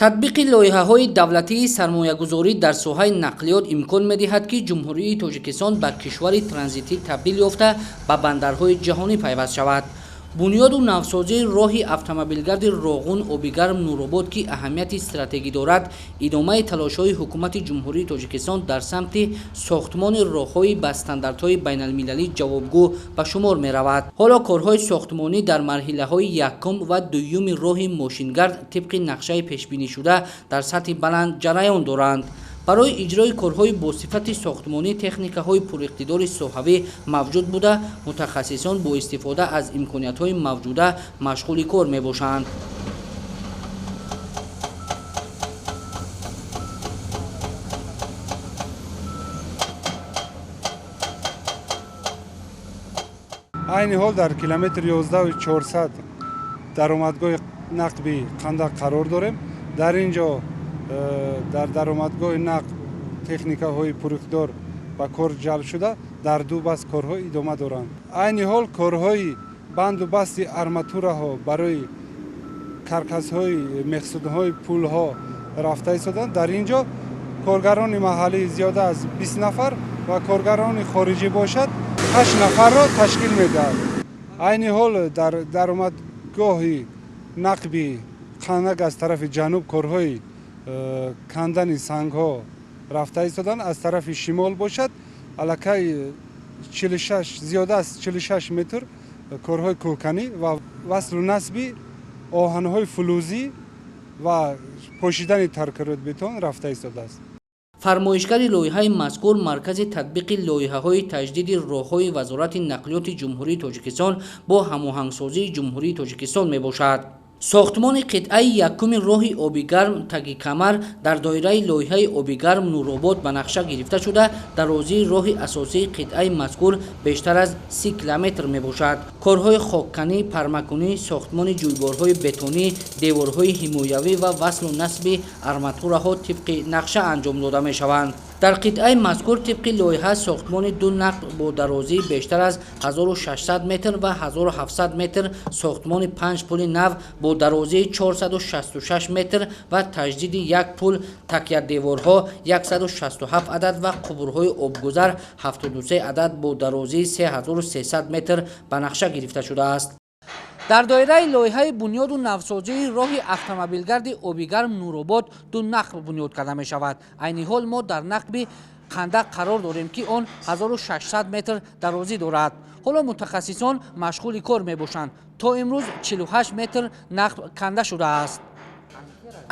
Татбиқи лоиҳаҳои давлатии сармоягузорӣ дар соҳаи нақлиёт имкон медиҳад, ки Ҷумҳурии Тоҷикистон ба кишвари транзитӣ табдил ёфта, ба бандарҳои ҷаҳонӣ пайваст шавад. Бунёду навсозии роҳи автомобилгарди Роғун Обигарм Нуробод, ки аҳамияти стратегӣ дорад, идомаи талошҳои Ҳукумати Ҷумҳурии Тоҷикистон дар самти сохтмони роҳҳои ба стандартҳои байналмилалӣ ҷавобгӯ ба шумор меравад. Ҳоло корҳои сохтмонӣ дар марҳилаҳои якум ва дуюми роҳи мошингард тибқи нақшаи пешбинишуда дар сатҳи баланд ҷараён доранд. Барои иҷрои корҳои бо сифати сохтмонӣ техникаҳои пуриқтидори соҳавӣ мавҷуд буда, мутахассисон бо истифода аз имкониятҳои мавҷуда машғули кор мебошанд. Айни ҳол дар километри 11 400 даромадгоҳи нақби Қандақ қарор дорем. Дар ин ҷо дар даромадгоҳи нақб техникаҳои пуриқтидор ба кор ҷалб шуда, дар ду баст корҳо идома доранд. Айни ҳол корҳои банду басти арматураҳо барои каркасҳои мехсудҳои пулҳо рафта истоданд. Дар ин ҷо коргарони маҳаллӣ зиёда аз 20 нафар ва коргарони хориҷӣ бошад ҳашт нафарро ташкил медиҳад. Айни ҳол дар даромадгоҳи нақби Қандак аз тарафи ҷануб корҳои кандани сангҳо рафта истоданд. Аз тарафи шимол бошад, аллакай зиёда аз 46 метр корҳои кӯҳканӣ ва васлу насби оҳанҳои фулузӣ ва пошидани таркароти рафта истодааст. Фармоишгари лоиҳаи мазкур Маркази татбиқи лоиҳаҳои таҷдиди роҳҳои Вазорати нақлиёти Ҷумҳурии Тоҷикистон бо ҳамоҳангсозии Ҷумҳурии Тоҷикистон мебошад. Сохтмони қитъаи якуми роҳи Обигарм Тагикамар дар доираи лоиҳаи Обигарм Нуробод ба нақша гирифта шуда, дарозии роҳи асосии қитъаи мазкур бештар аз 30 километр мебошад. Корҳои хокканӣ, пармакунӣ, сохтмони ҷӯйборҳои бетонӣ, деворҳои ҳимоявӣ ва васлу насби арматураҳо тибқи нақша анҷом дода мешаванд. Дар қитъаи мазкур тибқи лоиҳа сохтмони ду нақб бо дарозии бештар аз 1600 метр ва 1700 метр, сохтмони панҷ пули нав бо дарозии 466 метр ва таҷдиди як пул, такядеворҳо 167 адад ва қубурҳои обгузар 73 адад бо дарозии 3300 метр ба нақша гирифта шудааст. Дар доираи лоиҳаи бунёду навсозии роҳи автомобилгарди Обигарм Нуробод ду нақб бунёд карда мешавад. Айни ҳол мо дар нақби Қандақ қарор дорем, ки он 1600 метр дарозӣ дорад. Ҳоло мутахассисон машғули кор мебошанд. То имрӯз 48 метр нақб канда шудааст.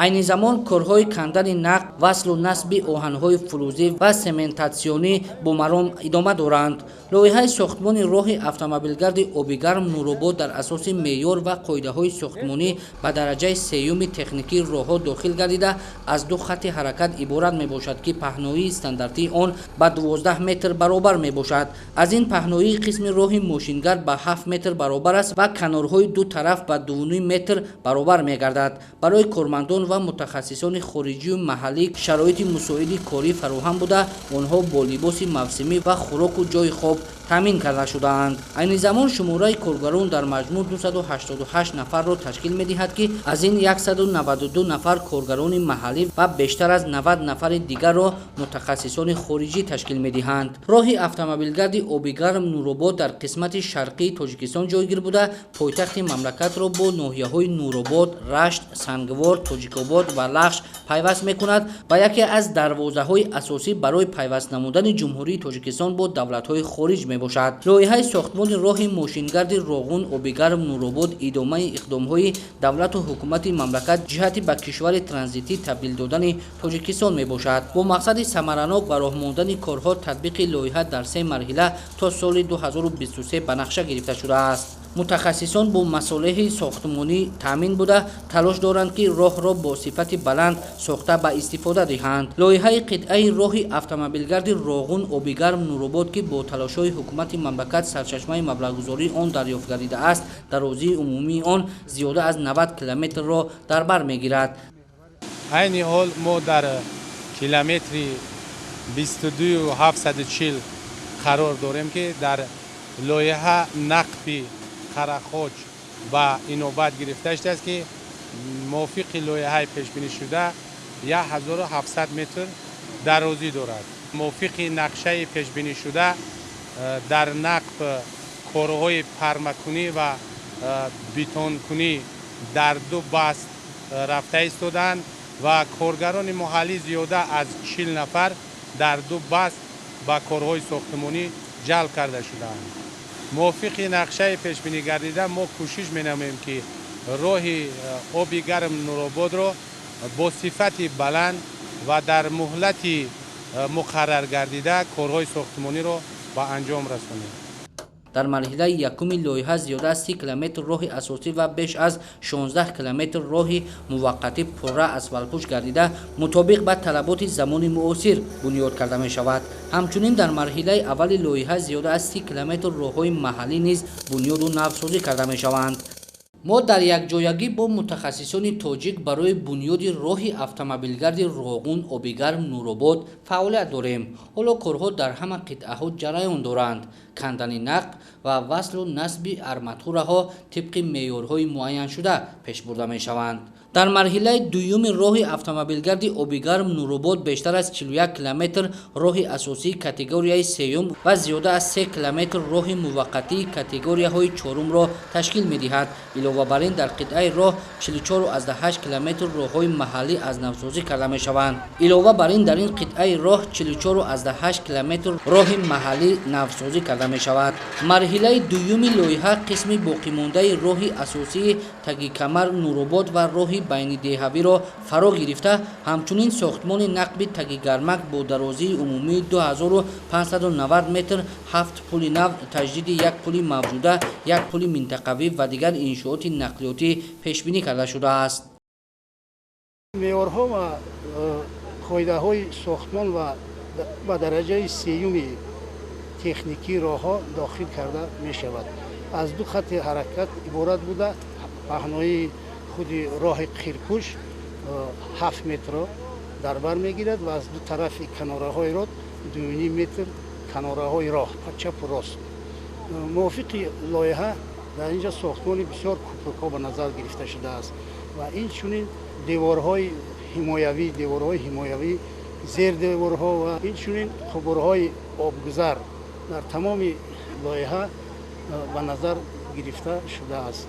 Айни замон корҳои кандани нақб, васлу насби оҳанҳои фулузӣ ва сементатсионӣ бо маром идома доранд. Лоиҳаи сохтмони роҳи автомобилгарди Обигарм Нуробод дар асоси меъёр ва қоидаҳои сохтмонӣ ба дараҷаи сеюми техникии роҳҳо дохил гардида, аз ду хатти ҳаракат иборат мебошад, ки паҳноии стандартии он ба 12 метр баробар мебошад. Аз ин паҳноии қисми роҳи мошингард ба 7 метр баробар аст ва канорҳои ду тараф ба 2,5 метр баробар мегардад. Барои кормандон ва мутахассисони хориҷию маҳаллӣ шароити мусоиди корӣ фароҳам буда, онҳо бо либоси мавсимӣ ва хӯроку ҷойи хоб таъмин карда шудаанд. Айни замон шумораи коргарон дар маҷмӯъ 288 нафарро ташкил медиҳад, ки аз ин 192 нафар коргарони маҳаллӣ ва бештар аз 90 нафари дигарро мутахассисони хориҷӣ ташкил медиҳанд. Роҳи автомобилгарди Обигарм Нуробод дар қисмати шарқии Тоҷикистон ҷойгир буда, пойтахти мамлакатро бо ноҳияҳои Нуробод, Рашт, Сангвор, Тоҷикобод ва Лахш пайваст мекунад ва яке аз дарвозаҳои асосӣ барои пайваст намудани Ҷумҳурии Тоҷикистон бо давлатҳои хориҷ мебошад. Лоиҳаи сохтмони роҳи мошингарди Роғун Обигарм Нуробод идомаи иқдомҳои давлату ҳукумати мамлакат ҷиҳати ба кишвари транзитӣ табдил додани Тоҷикистон мебошад. Бо мақсади самаранок ба роҳ мондани корҳо татбиқи лоиҳа дар се марҳила то соли 2023 ба нақша гирифта шудааст. Мутахассисон бо масолеҳи сохтмонӣ таъмин буда, талош доранд, ки роҳро бо сифати баланд сохта ба истифода диҳанд. Лоиҳаи қитъаи роҳи автомобилгарди Роғун Обигарм Нуробод, ки бо талошҳои ҳукумати мамлакат сарчашмаи маблағгузории он дарёфт гардидааст, дарозии умумии он зиёда аз 90 километрро дар бар мегирад. Айни ҳол мо дар километри 22 740 қарор дорем, ки дар лоиҳа нақби Қарахоҷ ба инобат гирифта шудааст, ки Мувофиқи лоиҳаи пешбинишуда 1700 метр дарозӣ дорад. Мувофиқи нақшаи пешбинишуда дар нақб корҳои пармакунӣ ва бетонкунӣ дар ду баст рафта истодаанд ва коргарони маҳаллӣ зиёда аз 40 нафар дар ду баст ба корҳои сохтмонӣ ҷалб карда шудаанд. Мувофиқи нақшаи пешбинӣ гардида мо кӯшиш менамоем, ки роҳи оби гарм Нурободро бо сифати баланд ва дар муҳлати муқаррар гардида корҳои сохтмониро ба анҷом расонем. Дар марҳилаи якуми лоиҳа зиёда аз 30 километр роҳи асосӣ ва беш аз 16 километр роҳи муваққатӣ пурра асфалтпӯш гардида, мутобиқ ба талаботи замони муосир бунёд карда мешавад. Ҳамчунин дар марҳилаи аввали лоиҳа зиёда аз 30 километр роҳҳои маҳаллӣ низ бунёду навсозӣ карда мешаванд. Мо дар якҷоягӣ бо мутахассисони тоҷик барои бунёди роҳи автомобилгарди Роғун Обигарм Нуробод фаъолият дорем. Ҳоло корҳо дар ҳама қитъаҳо ҷараён доранд. Кандани нақб ва васлу насби арматураҳо тибқи меъёрҳои муайяншуда пеш бурда мешаванд. Дар марҳилаи дуюми роҳи автомобилгарди Обигарм Нуробод бештар аз 41 километр роҳи асосии категорияи сеюм ва зиёда аз 3 километр роҳи муваққатии категорияҳои чорумро ташкил медиҳад. Илова бар ин, дар қитъаи роҳ 44,8 километр роҳҳои маҳаллӣ аз навсозӣ карда мешаванд. Илова бар ин, дар ин қитъаи роҳ 44,8 километр роҳи маҳаллӣ навсозӣ карда мешавад. Марҳилаи дуюми лоиҳа қисми боқимондаи роҳи асосии Тагикамар Нуробод ва роҳи байнидеҳавиро фаро гирифта, ҳамчунин сохтмони нақби Тагигармак бо дарозии умумии 2590 метр, 7 пули нав, таҷдиди як пули мавҷуда, як пули минтақавӣ ва дигар иншооти нақлиётӣ пешбинӣ карда шудааст. Меъёрҳо ва қоидаҳои сохтмон ва ба дараҷаи сеюми техникии роҳҳо дохил карда мешавад. Аз ду хати ҳаракат иборат буда, паҳноии худи роҳи қирпӯш 7 метрро дар бар мегирад ва аз ду тарафи канораҳои роҳ 2,5 метр канораҳои роҳ чапу рост. Мувофиқи лоиҳа дар инҷо сохтмони бисёр кӯпрукҳо ба назар гирифта шудааст ва инчунин деворҳои ҳимоявӣ, зердеворҳо ва инчунин қубурҳои обгузар дар тамоми лоиҳа ба назар гирифта шудааст.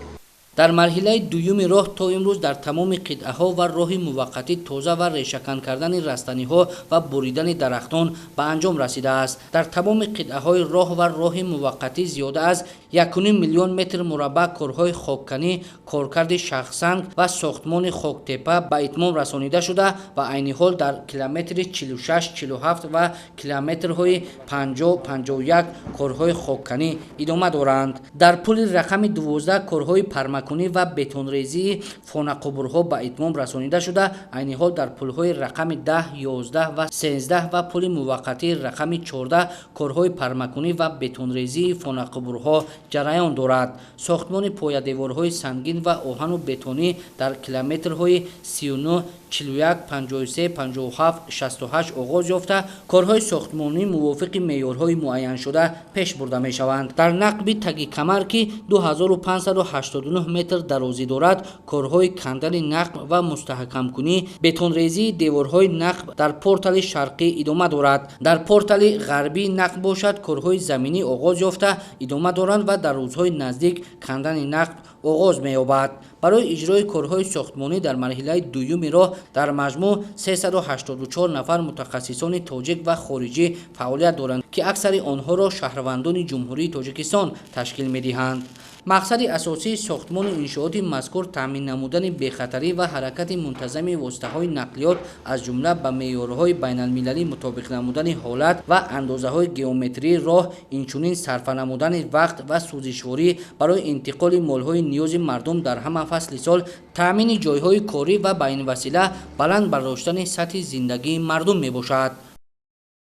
Дар марҳилаи дуюми роҳ то имрӯз дар тамоми қитъаҳо ва роҳи муваққатӣ тоза ва решакан кардани растаниҳо ва буридани дарахтон ба анҷом расидааст. Дар тамоми қитъаҳои роҳ ва роҳи муваққатӣ зиёда аз 1,5 миллион метр мураббаъ корҳои хокканӣ, коркарди шахсанг ва сохтмони хоктепа ба итмом расонида шуда ва айни ҳол дар километри 46, 47 ва километрҳои 50, 51 корҳои хокканӣ идома доранд. Дар пули рақами 12 корҳои пармакунӣ ва бетонрезии фонақубурҳо ба итмом расонида шуда, айни ҳол дар пулҳои рақами 10, 11 ва 13 ва пули муваққатии рақами 14 корҳои пармакунӣ ва бетонрезии фонақубурҳо ҷараён дорад. Сохтмони поядеворҳои сангин ва оҳану бетонӣ дар километрҳои 39, 41, 53, 57, 68 оғоз ёфта, корҳои сохтмонӣ мувофиқи меъёрҳои муайяншуда пеш бурда мешаванд. Дар нақби Тагикамар, ки 2589 метр дарозӣ дорад, корҳои кандани нақб ва мустаҳкамкунӣ, бетонрезии деворҳои нақб дар портали шарқӣ идома дорад. Дар портали ғарбии нақб бошад, корҳои заминӣ оғоз ёфта идома доранд ва дар рӯзҳои наздик кандани нақб оғоз меёбад. Барои иҷрои корҳои сохтмонӣ дар марҳилаи дуюми роҳ дар маҷмӯъ 384 нафар мутахассисони тоҷик ва хориҷӣ фаъолият доранд, ки аксари онҳоро шаҳрвандони Ҷумҳурии Тоҷикистон ташкил медиҳанд. Мақсади асосии сохтмону иншооти мазкур таъмин намудани бехатарӣ ва ҳаракати мунтазами воситаҳои нақлиёт, аз ҷумла ба меъёрҳои байналмилалӣ мутобиқ намудани ҳолат ва андозаҳои геометрии роҳ, инчунин сарфа намудани вақт ва сӯзишворӣ барои интиқоли молҳои ниёзи мардум дар ҳама фасли сол, таъмини ҷойҳои корӣ ва ба ин васила баланд бардоштани сатҳи зиндагии мардум мебошад.